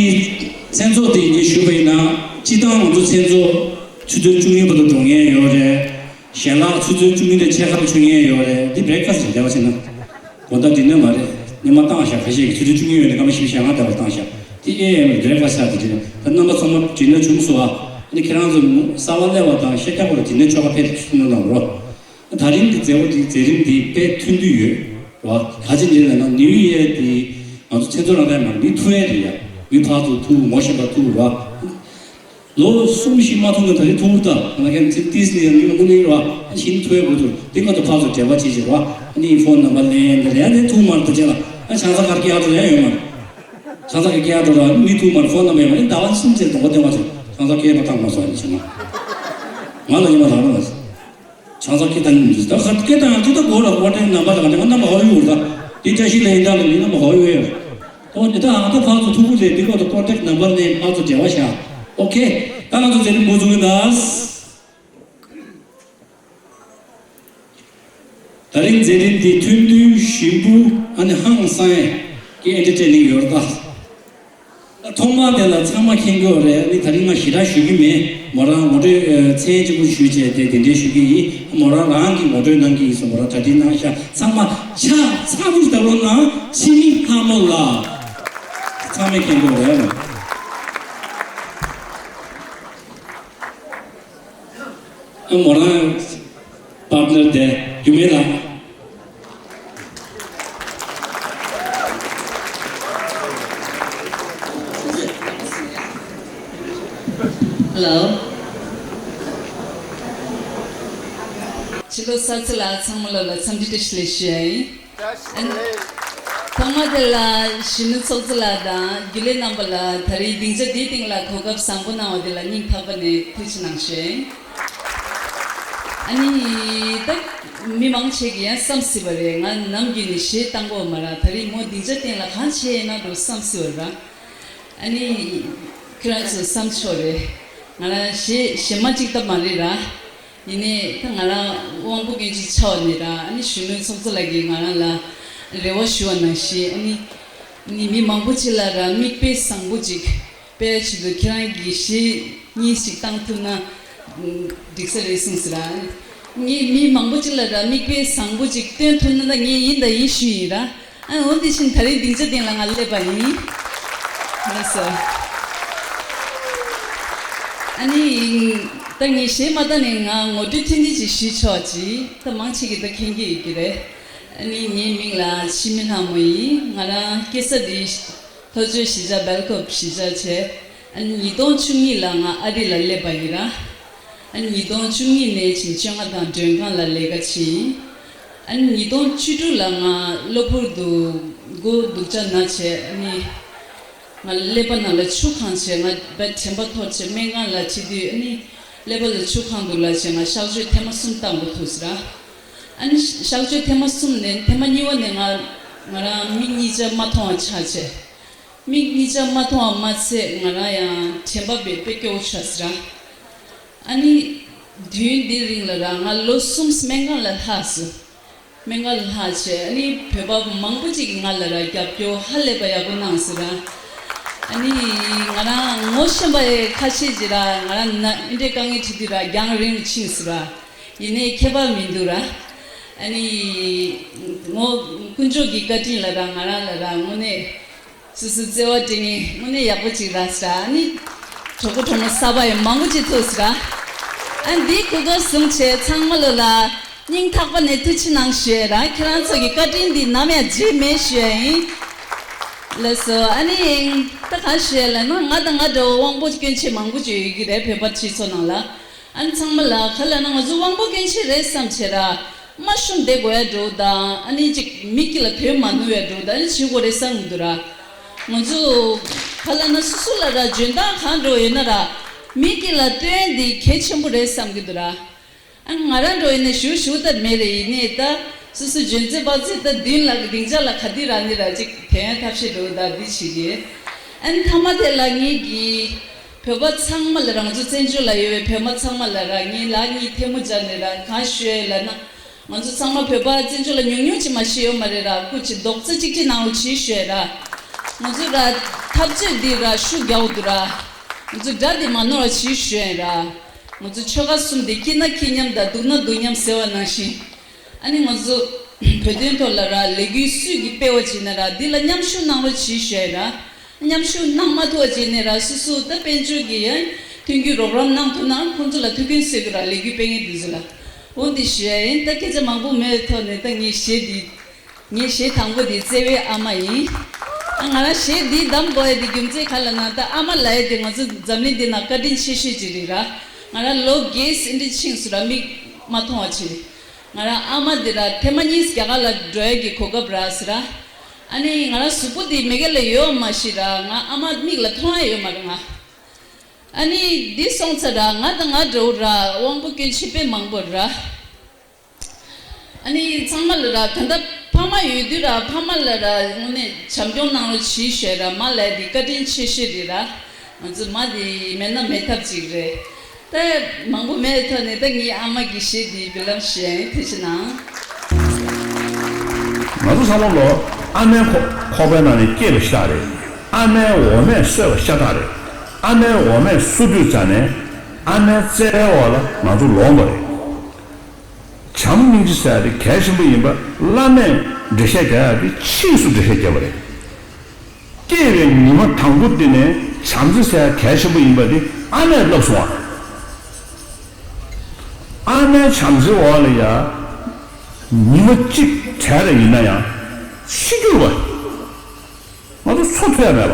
མཚན་ཚོགས་དེ་ངས་ཞུས་པ་ཡིན་ན་སྤྱི་བཏང་ང་ཚོ་མཚན་ཚོགས་ཆུ་ཚོད་བཅུ་གཉིས་བར་དུ་འགྲོ་མཁན་ཡོད་རེད། ཞལ་ལག་ཆུ་ཚོད་བཅུ་གཉིས་ནས་ཕྱེད་ཀ་བར་མཆོད་མཁན་ཡོད་རེད། འདི་བྷེ་རེག་ཕ་སི་ཊི་རེད་བདེ་བ་ཆེ་ན། དགོང་དག་ཌི་ནར་མ་རེད། ཉི་མ་བཏང་བཞག་ཁ་ཤས་ཀྱིས་ཆུ་ཚོད་བཅུ་གཉིས་ཡོད་ནས་སྐར་མ་བཞི་བཅུ་ཞེ་ལྔ་ལྟ་བུ་བཏང་བཞག་དེ་ཨེ་ཨེམ་བྷེ་རེག་ཕ་སི་ཊི་ཆགས་ཏེ་ཌི་ནར་ད་རྣམ་པ་ཚང་མ་ཌི་ནར་བྱུང་སོང་ཨ། ཨ་ནི་ཁྱེད་རང་ཚོ་གསར་པ་སླེབས་པ་དང་ཤེས་རྒྱ་པོ་ལ་ཌི་ནར་ཆོ་ག་ཕེབས་སོང་ན་ལ་རོ། ད་རིང་གི་མཛད་སྒོ་འདི་མཛད་རིམ་འདི་དཔེ་མཐུན་སྒྲིལ་ཡོད་རེད་བ། ག་ཅི་འདྲ་ལབ་ན་ནིའུ་ཡེར་འདི་ང་ཚོ་མཚན་ཚོགས་རང་བཙན་མ་མི་ཐུག་ཡས་རེད་ཡ། མི་ཕར་ཚུར་ཐུག་ངོ་ཤེས་པ་ཐུག་རེད་བ། ལོ་གསུམ་བཞི་མ་ཐུག་ན་ད་རིང་ཐུག་ད་ང་ཁྱེད་ཚིག་ཏིས་ནས་ཡང་ཡོང་གི་རེད་བ། ཨ་ཤིན་ཐུག་ཡས་དགོས་ཚུལ་འདི་ཁ་ཐུག་ཕར་ཚུར་འབྲེལ་བ་བྱེད་བྱེད་རེད་བ། ཨ་ནི་ཕོན་ནམ་བར་ལེན་ཡས་འདི་རེད་འདི་ཐུག་མ་རེད་ད་ཅེ་ལ་ཨ་ཆང་ས་གར་སྐྱེལ་ཡག་འགྲོ་ཡ་ཡོད་མ་རེད། ཆང་ས་གར་སྐྱེལ་ཡག་འགྲོ་ར་མི་ཐུག་མ་རེད་ཕོན་ནམ་བར་ཡོད་མ་རེད་ཟླ་བ་གསུམ་ཙམ་གདོང་པ་བསྟན་པ་ཚོ་ཆང་ས་སྐྱེལ་མ་བཏང་མ་སོང་ཨ་ནི་ཆེ་མ། ང་ལ་ཉི་མ་དང་རོགས། ཆང་ས་སྐད་བཏང་ཡིན་ད་ཁ་སྐད་བཏང་ཡང་ཅི་ད་གོ་ལ་ཀོ་ཏེག་ནམ་བར་ལ་ག་ནས་ང་རྣམ་པ་ཧོ་ཡོད་ད། དེ་བཀྲ་ཤིས་ལྷ་ཡིན་ད་ལ་མི་རྣམ་པ་ཧོ་ཡོད་ཡོད། ད་འདི་ད་ཨང་ད་ཕར་ཚུར་ཐུག་གི་རེད་འདི་སྐོར་དུ་ཀོ་ཏེག་ནམ་བར་ནས་ཕར་ཚུར་འབྲེལ་བ་བཞག་ཨོ་ཁེ། ད་ང་ཚོ་མཛད་རིམ་འགོ་འཛུགས་ཡིན་ད། ད་རིང་མཛད་རིམ་འདི་ཐུན་བསྟུན་ཞིམ་པོ་ཨ་ནི་ཧང་སང་ཡས་ཀྱི་ཨེན་ཊར་ཊེ་ནིང་ཡོད་རེད་ད། ཐོག་མར་དེ་ལ་ཚང་མ་མཁྱེན་གྱི་ཡོད་རེད། ཨ་ནི་ད་རིང་ང་ཞེ་དྲག་ཞུ་གི་མེད། མོ་རང་ངོ་སྤྲོད་ཨ་མཚན་གཅིག་པུ་ཞུས་བྱས་དེ་དེ་འདྲའི་ཞུ་གི་ཡིན། མོ་རང་རང་གིས་ངོ་སྤྲོད་གནང་གི་ཡིན་ཟེར་མོ་རང་གྲ་སྒྲིག་གནང་ཤག་ཚང་མ་ཕྱག་ཚ་པོ་ཞིག་བརྡབ་རོགས་གནང་། འཆི་མེད་ལྷ་མོ་ལགས། ཚང་མས་མཁྱེན་གྱི་ཡོད་རེད། ཨ་མོ་རང་པར་ཊི་ནར་དེ་རྒྱུ་མེད་ལ། Hello། ཕྱི་ལོ་གསར་ཚེས་ལ་ཚང་མ་ལོ་ལ་འཚམས་འདྲི་བཀྲ་ཤིས་བདེ་ལེགས་ཞུ་ཡ་ཡིན། ཨ་ནི། ཐོག་མ་དེ་ལ་གཞོན་ནུ་ཚོགས་གཙོ་ལགས་དང་རྒྱུན་ལས་རྣམ་པ་ལ་ད་རེས་སྡིངས་ཆ་འདིའི་སྟེང་ལ་གོ་སྐབས་བཟང་པོ་གནང་བ་དེ་ལ་སྙིང་ཐག་པ་ནས་ཐུགས་རྗེ་གནང་ཞུ་ཡ་ཡིན། ཨ་ནི། ད་མི་མང་ཆེ་གིས་ཡང་བསམ་སྲིད་པ་རེད། ང་ནམ་རྒྱུན་ནས་གཞས་བཏང་གོ་མ་ར། ད་རེས་མོ་སྡིངས་ཆ་སྟེང་ལ་གང་བྱས་ཡིན་ན་འགྲོ་བསམ་སྲིད་པ་ར། ཨ་ནི། ཁྱོད་རང་ཚོ་བསམ་ཆོག་རེད། ང་རང་གཞས་གཞས་མ་གཅིག་ལྟ་མ་རེད་ར། ཡིན་ནའི་ད་ང་རང་དབང་པོ་སྐྱོན་ཅན་ཆགས་ནས་ར། ཨ་ནི་གཞོན་ནུ་ཚོགས་གཙོ་ལགས་ཀྱིས་ང་རང་ལ་རེ་བ་ཞུ་བ་ནང་བཞིན། ཨ་ནི། ནི་མི་མང་པོ་ཅིག་ལ་ར་མིག་དཔེ་བཟང་པོ་ཅིག་སྤེལ་ཆེད་དུ་ཁྱེད་རང་གིས་གཞས་གཉིས་ཤིག་བཏང་ཐུབ་ན་འགྲིག་ས་རེད་གསུངས་ཟེར་ར། ངས་མི་མང་པོ་ཅིག་ལ་ར་མིག་དཔེ་བཟང་པོ་ཅིག་སྟོན་ཐུབ་ན་ད་ངས་ཡིན་དང་ཡིན་ཞུས་ཡིན་ར། ཨ་འོ་དེ་བཞིན་ད་རེས་སྡིངས་ཆ་སྟེང་ལ་ང་སླེབས་པ་ཡིན། ལགས་སོ། ཨ་ནི། ད་ངས་གཞས་མ་བཏང་ནས་ང་ངོ་སྤྲོད་ཐུང་ཐུང་ཅིག་ཞུས་ཆོག་ཅིག་ད་མང་ཆེ་གིས་ད་མཁྱེན་གྱི་ཡོད་ཀྱི་རེད། ཨ་ནི་ངའི་མིང་ལ་འཆི་མེད་ལྷ་མོ་ཡིན། ང་རང་སྐྱེས་ས་འདི་ལྷོ་ཕྱོགས་གཞིས་ཆགས་སྦེལ་ཀོབ་གཞིས་ཆགས་བྱས། ཨ་ནི་ཉིས་སྟོང་བཅུ་གཉིས་ལ་ང་ཨ་རི་ལ་སླེབས་པ་ཡིན་ར། ཨ་ནི་ཉིས་སྟོང་བཅུ་གཉིས་ནས་བྱིན་བཅོ་ལྔ་དང་མགྲོན་ཁང་ལ་ལས་ཀ་བྱས་ཡིན། ཨ་ནི་ཉིས་སྟོང་བཅུ་དྲུག་ལ་ང་གློ་བུར་དུ་མགོ་སྡུག་ཅག་ན་བྱས། ཨ་ནི་ང་ཀླད་པ་ནང་ལ་ཆུ་གང་བྱས། ང་དཔེ་དྲན་པ་འཐོར་བྱས་སྨན་ཁང་ལ་ཁྲིད་དུས། ཨ་ནི་ཀླད་པ་ལ་ཆུ་གང་འདུག་ལབ་བྱས་ང་གཤག་བཅོས་ཐེངས་མ་གསུམ་བཏང་དགོས་ཐུག་ཟེར་ར། ཨ་ནི་གཤག་བཅོས་ཐེངས་མ་གསུམ་ནས་ཐེངས་མ་གཉིས་པ་ནས་ང་ང་རང་མིག་གཉིས་ཆ་མ་མཐོང་བ་ཆགས་བྱས། མིག་གཉིས་ཆ་མ་མཐོང་བ་མ་ཚད་ང་རང་ཡང་དྲན་པ་དཔེ་དཔེ་སྐྱོ་བོ་ཆགས་ཟེར་ར། ཨ་ནི་དུས་ཡུན་འདིའི་རིང་ལ་ར་ང་ལོ་གསུམ་སྨན་ཁང་ལ་ལྷག་སོང་། སྨན་ཁང་ལ་ལྷག་བྱས། ཨ་ནི་བོད་པ་མང་པོ་ཅིག་གིས་ང་ལ་ར་རྒྱབ་སྐྱོར་ཧ་ལས་པ་ཡག་པོ་གནང་སོང་ར། ཨ་ནི་ང་རང་ངོ་ཤེས་པ་ཁ་ཤས་ཅིག་ར་ང་རང་ན་འདི་འདྲའི་དཀའ་ངལ་འཕྲད་དུས་ར་རྒྱང་རིང་ལ་ཕྱིན་སོང་ར། ཡིན་ནའི་ཁྱད་པར་མི་འདུག་ར། ཨ་ནི་ངོ་དཀོན་མཆོག་གི་བཀའ་དྲིན་ལ་ར་ང་རང་ལ་ར་དངོས་གནས། སོ་སོའི་བརྩེ་བ་སྤྲད་མཁན་དངོས་གནས་ཡག་པོ་ཅིག་རག་སོང་། ཨ་ནི་གྲོགས་པོ་གྲོགས་མོ་གསར་པ་ཡང་མང་པོ་ཅིག་ཐུག་སོང་། ཨ་ནི་འདིའི་གོ་སྐབས་བཟུང་བྱས་ཚང་མ་ལོ་ལ་སྙིང་ཐག་པ་ནས་ཐུགས་རྗེ་གནང་ཞུ་ཡ་ར། ཁྱེད་རང་ཚོ་གི་བཀའ་དྲིན་འདི་ནམ་ཡང་བརྗེད་མེད་ཞུ་ཡ་ཡིན། ལགས་སོ། ཨ་ནི་ད་ག་ཞུ་ཡ་ལབ་ན་ང་དང་ང་འདྲ་བོ་དབང་པོ་སྐྱོན་ཅན་མང་པོ་ཅིག་ཡོད་ཀྱི་རེད་བོད་པ་སྤྱི་ཚོགས་ནང་ལ། ཨ་ནི་ཚང་མ་ལ་ག་ལབ་ན་ང་ཚོ་དབང་པོ་སྐྱོན་ཅན་རེད་བསམ་བྱས་ར། མ་ཤོང་བསྡད་དགོས་ཡ་འགྲོ་དང་། ཨ་ནི་ཅིག་མི་དཀྱིལ་ལ་དོན་མ་ནུ་ཡ་འགྲོ་དང་། ཨ་ནི་བྱེད་དགོས་རེད་བསམ་གི་འདུག་ར། ང་ཚོ་ག་ལབ་ན་སོ་སོ་ལ་ར་འཇོན་ཐང་གང་འགྲོ་ཡོད་ན་ར། མི་དཀྱིལ་ལ་སྟོན་འདི་གལ་ཆེན་པོ་རེད་བསམ་གི་འདུག་ར། ཨ་ང་རང་འགྲོ་ཡིན་ན་ཞུ་ཞུ་ད་མེད་རེད། ཡིན་ནའི་ད་སོ་སོ་འཇོན་ཚད་དཔག་ཚད་ད་མདུན་ལ་སྡིངས་ཆ་ལ་ག་དུས་རག་ནི་ར་ཅིག་དོན་ཐབས་ཤེས་འགྲོ་ད་འདི་བྱེད་ཀྱི། ཨ་ནི་མཐའ་མ་དེ་ལ་ངེད་ཀྱིས་བོད་པ་ཚང་མ་ལ་རང་ཚོ་བཙན་བྱོལ་ལ་ཡོད་པའི་བོད་མི་ཚང་མ་ལ་ར་ངས་ལག་གཉིས་ཐལ་མོ་སྦྱར་ནས་ར་གང་ཞུ་ཡ་ལབ་ན། ང་ཚོ་ཚང་མ་བོད་པ་བཙན་བྱོལ་ལ་ཉུང་ཉུང་ཅིག་མ་ཤི་ཡོད་མ་རེད་ར། སྐུ་མཁྱེན་རྡོག་རྩ་གཅིག་སྒྲིལ་གནང་རོགས་གྱིས་ཞུ་ཡ་ར། ང་ཚོ་ར་འཐབ་རྩོད་འདི་ར་ཤུགས་རྒྱག་འདུག་ར། ང་ཚོ་དགྲ་འདི་མ་ནོར་བ་གྱིས་ཞུ་ཡ་ར། ང་ཚོ་ཆོལ་ཁ་གསུམ་འདི་སྐྱིད་ན་སྐྱིད་མཉམ་དང་སྡུག་ན་སྡུག་མཉམ་ཟེར་བ་ནང་བཞིན། ཨ་ནི་ང་ཚོ་བོད་དོན་ཐོག་ལ་ར་ལས་འགུལ་སུས་ཀྱིས་སྤེལ་བ་བྱས་ན་ར་འདི་ལ་མཉམ་ཞུགས་གནང་རོགས་གྱིས་ཞུ་ཡ་ར། མཉམ་ཞུགས་གནང་མ་ཐུབ་པ་བྱས་ནས་ར་སོ་སོ་ད་དཔལ་འབྱོར་གྱི་ཡང་མཐུན་འགྱུར་རོགས་རམ་གནང་ཐུབ་ན་ཁོང་ཚོ་ལ་ཐུགས་ཕན་གསོས་ཀྱི་ར་ལས་འགུལ་སྤེལ་མཁན་དེ་ཚོ་ལ། འོ་འདི་ཞུ་ཡ་ཡིན། ད་སྐད་ཆ་མང་པོ་མེད་པའི་ཐོག་ནས་ད་ངས་གཞས་འདི་ངའི་གཞས་དང་པོ་འདི་བརྩེ་བའི་ཨ་མ་ཡིན། ཨ་ང་རང་གཞས་འདི་བདམས་དགོས་ཡ་འདི་རྒྱུ་མཚན་ག་ལབ་ན་ད་ཨ་མ་ལབ་ཡ་འདི་ང་ཚོ་འཛམ་གླིང་འདི་ནང་བཀའ་དྲིན་ཆེ་ཤོས་ཅིག་རེད་ར། ང་རང་ལོ་བརྒྱད་ཙམ་འདྲ་ཕྱིན་སོང་ར་མིག་མ་མཐོང་བ་བྱས། ང་རང་ཨ་མ་འདི་ར་ཐེངས་མ་གཉིས་རྒྱ་གར་ལ་འགྲོ་ཡ་གི་གོ་སྐབས་རག་སོང་ར། ཨ་ནི་ང་རང་གཟུགས་པོ་འདི་མེ་སྐྱོན་ལ་ཡོད་མ་ཤེས་ར། ང་ཨ་མ་མིག་ལ་མཐོང་ཡ་ཡོད་མ་རེད་ང་། ཨ་ནི་འདི་སོང་ཚར་ར་ང་དང་ང་འདྲ་བོ་ར་དབང་པོ་སྐྱོན་ཅན་དཔེ་མང་པོ་ར། ཨ་ནི་ཚང་མ་ལ་ར་ད་ལྟ་ཕ་མ་ཡོད་དུས་ར་ཕ་མ་ལ་ར་དངོས་གནས་བྱམས་སྐྱོང་གནང་རོགས་གྱིས་ཞུས་ར། མ་ལབ་ཡ་འདི་བཀའ་དྲིན་ཆེ་ཤོས་རེད་ར། ང་ཚོ་མ་འདི་མེད་ན་མེད་ཐབས་ཅིག་རེད། ད་མང་པོ་མེད་ཐོག་ནས་ད་ངའི་ཨ་མ་གི་གཞས་འདི་འབུལ་ལམ་ཞུ་ཡ་ཡིན། ཐུགས་རྗེ་གནང་། ང་ཚོ་ཚང་མ་ལོ་ཨ་མའི་ཁོག་ཁོག་པའི་ནང་ནས་སྐྱེས་པ་ཤ་སྟག་རེད། ཨ་མའི་འོ་མས་གསོས་པ་ཤ་སྟག་རེད། ཨ་མའི་འོ་མས་གསོ་དུས་ཙ་ནས་ཨ་མའི་བརྩེ་བའི་འོག་ལ་ང་ཚོ་ལོག་པ་རེད། བྱམས་སྙིང་རྗེ་ཟེར་ཡ་དེ་གལ་ཆེན་པོ་ཡིན་པ་བླ་མས་འགྲེལ་བཤད་རྒྱག་ཡ་དེ་ཕྱིས་སུ་འགྲེལ་བཤད་བརྒྱབ་པ་རེད། སྐྱེས་པའི་ཉི་མ་དང་པོ་དེ་ནས་བྱམས་བརྩེ་ཟེར་ཡ་གལ་ཆེན་པོ་ཡིན་པ་དེ་ཨ་མས་བསླབས་སོང་བ། ཨ་མའི་བྱམས་བརྩེའི་འོག་ལ་ཡ། ཉི་མ་གཅིག་བྲལ་རེ་ཡིན་ན་ཡང་ཤི་རྒྱུ་བ། ང་ཚོ་འཚོ་ཐུབ་ཡ་མེད་པ།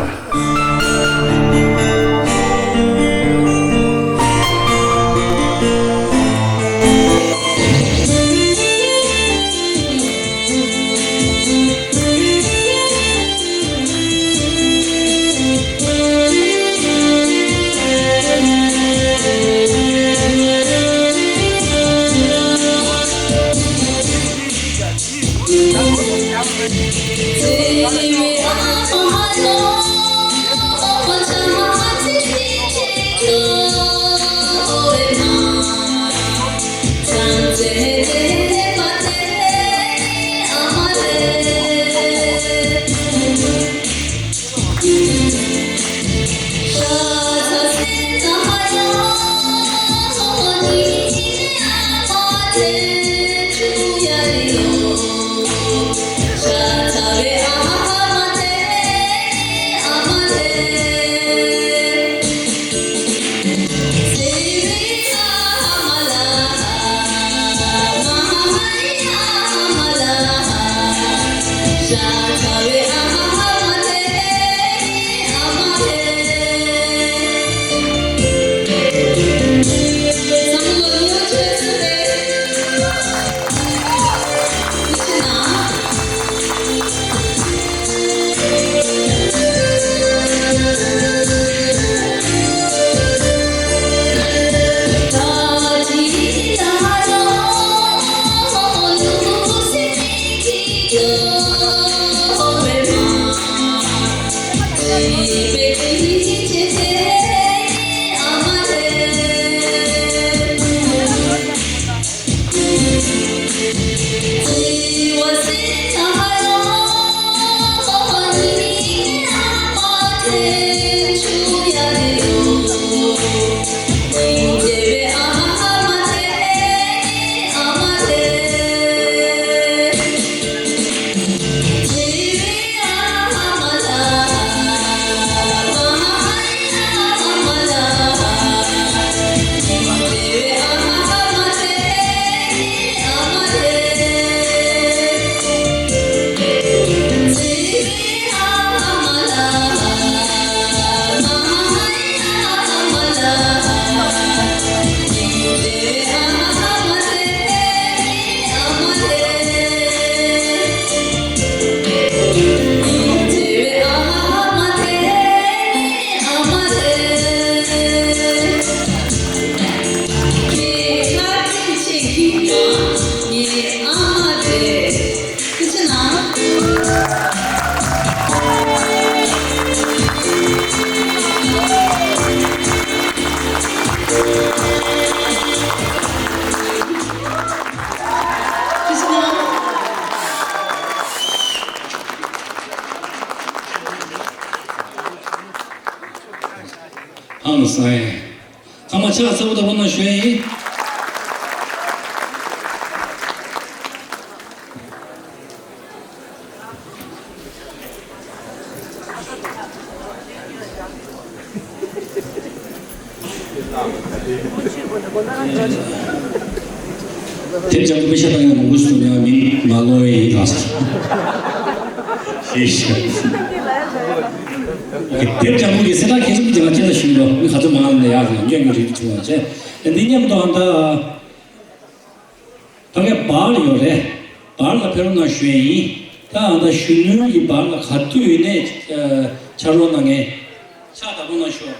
ཧང་སང་། ཚང་མ་ཕྱག་ཚ་པོ་ཚ་པོ་གནང་ཞུ་ཡ་ཡིན། དེབ་ལྗང་ཁུ་པེ་ཤ་བཏང་ཡང་མང་པོ་ཞིག་འདུག་ཡང་མིང་མ་ལོ་ཡིན་ལ། ཤེས་ཤེས། དེབ་ལྗང་ཁུ་གི་སེ་ད་ཁྱེད་ཚོ་ཀྱི་ང་ཅི་ལ་ཞུ་ཡོད་མི་ག་ཚོད་མང་ལ་ཡག་ལ་སྐྱོན་གྱི་རིགས་བྱུང་བ་བྱས། འདི་མཉམ་དུ་ཨ་ད། ད་ངས་བར་ཡོད་རེད། བར་ལ་ཕེབས་རོགས་གནང་ཞུ་ཡས་ཡིན། ད་ཨ་ད་གཞོན་ནུའི་གི་བར་ལ་ག་དུས་ཡིན་ནའི་ཨ་ཕྱག་རོགས་གནང་ངས་ཕྱག་བདག་པོ་གནང་ཞུ།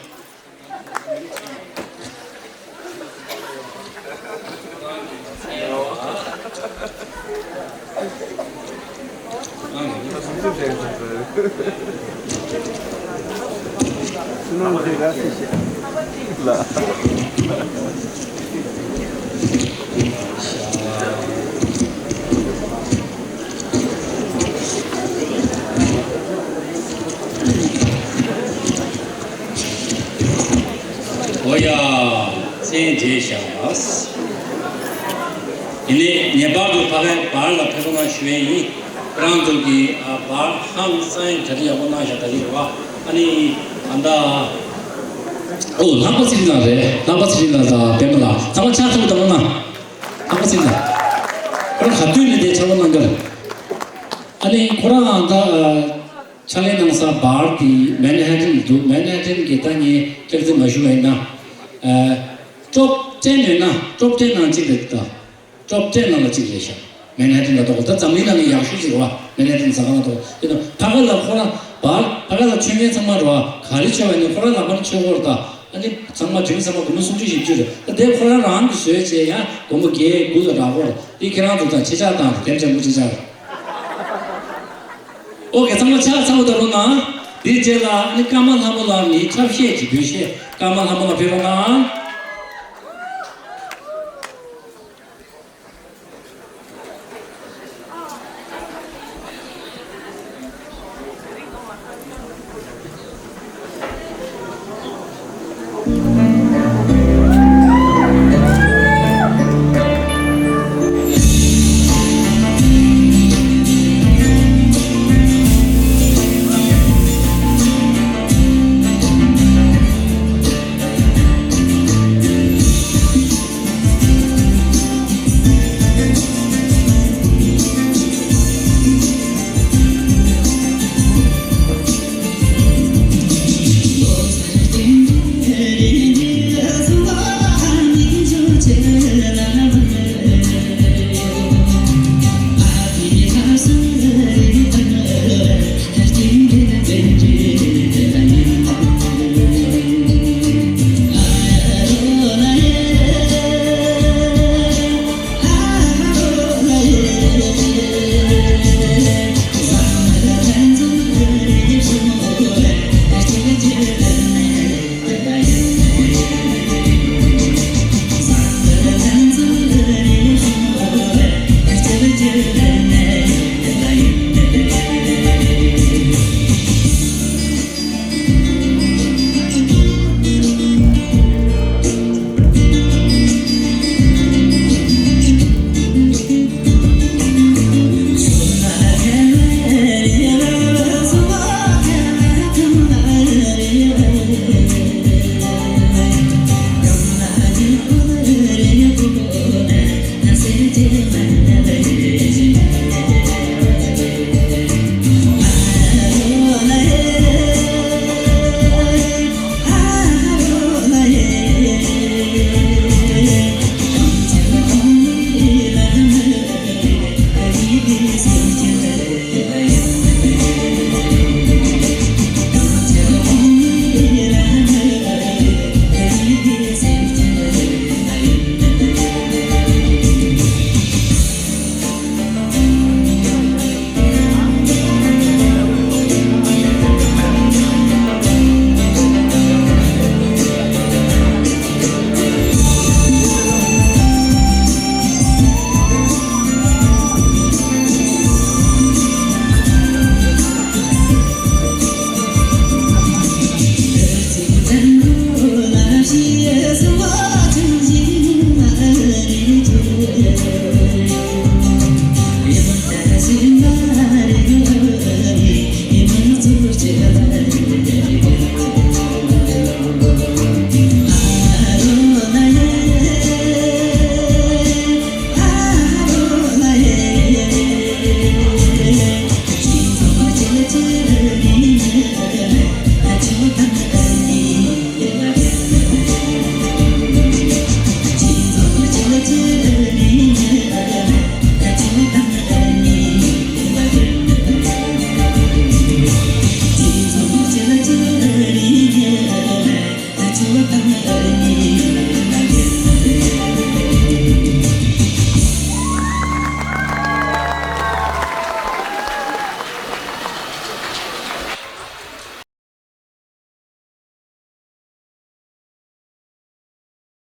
ཨོ་ཡ། མཚན་བརྗེད་བཞག་ཡིན་ནའི་ངེས་པར་དུ་ཕ་གའི་བར་ལ་ཕེབས་རོགས་གནང་ཞུ་ཡས་ཡིན། ཁོ་རང་ཚོ་གི་ཨ་བར་ཧང་སང་གྲ་སྒྲིག་ཡག་པོ་གནང་བཞག་ད་རེད་བ། ཨ་ནི་ཨ་མདའ། ཨོ་ལྷག་པ་ཚེ་རིང་ལགས་རེད། ལྷག་པ་ཚེ་རིང་ལགས་དང་པད་མ་ལགས་ཚང་མ་ཕྱག་ཚ་པོ་ཚ་པོ་གནང་། ཟེར་ལ། ཁོ་རང་ག་དུས་ནས་དེ་ཕྱག་ལས་གནང་གི་རེད། ཨ་ནི་ཁོ་རང་ད་ཕྱག་ལས་གནང་ས་བར་དེ་མན་ཧ་ཏན་འདུག་མན་ཧ་ཏན་གྱི་ད་ངས་སྐྱག་རྫུན་མ་ཞུ་བ་ཡིན་ན། ཨ། ཊོབ་ཊེན་ཡོད་ན་ཊོབ་ཊེན་ནང་གཅིག་རེད་ད། ཊོབ་ཊེན་ནང་ལ་གཅིག་རེད་ཤག་མན་ཧ་ཏན་ལ་གཏོགས་ད་འཛམ་གླིང་ནང་ནས་ཡག་ཤོས་ཅིག་རེད་བ། མན་ཧ་ཏན་ཟ་ཁང་ལ་གཏོགས་དེ་དང་ཕ་ག་ལ་ཁོ་རང་བར་ཕ་ག་ལ་མཆོད་མཁན་ཚང་མ་རེད་བ། ག་རེ་མཆོད་པ་ཡིན་ན་ཁོ་རང་ལག་པ་ནས་མཆོད་ཀྱི་ཡོད་རེད་ད། ཨ་ནི་ཚང་མ་དྲིན་ཚང་མ་སྒོར་མོ་སུམ་ཅུ་བཞི་བཅུ་རེད་ད། དེ་ཁོ་རང་རང་གིས་བཟོས་བྱས་ཡང་སྒོར་མོ་བརྒྱད་དགུ་ལ་རག་གི་རེད། དེ་ཁྱེད་རང་ཚོ་དང་ཁྱེད་ཅག་དང་དེ་འདྲ་མོ་ཅིག་ཅག་རེད། ཨོ་ཁེ། ཚང་མ་ཕྱག་འཚལ་ལོ་ད་རུང་ན། དེའི་རྗེས་ལ་ཨ་ནི་ཀརྨ་ལྷ་མོ་ལགས་ནས་འཁྲབ་གཞས་ཀྱི་འབུལ་གཞས། ཀརྨ་ལྷ་མོ་ལགས་ཕེབས་རོགས་གནང་།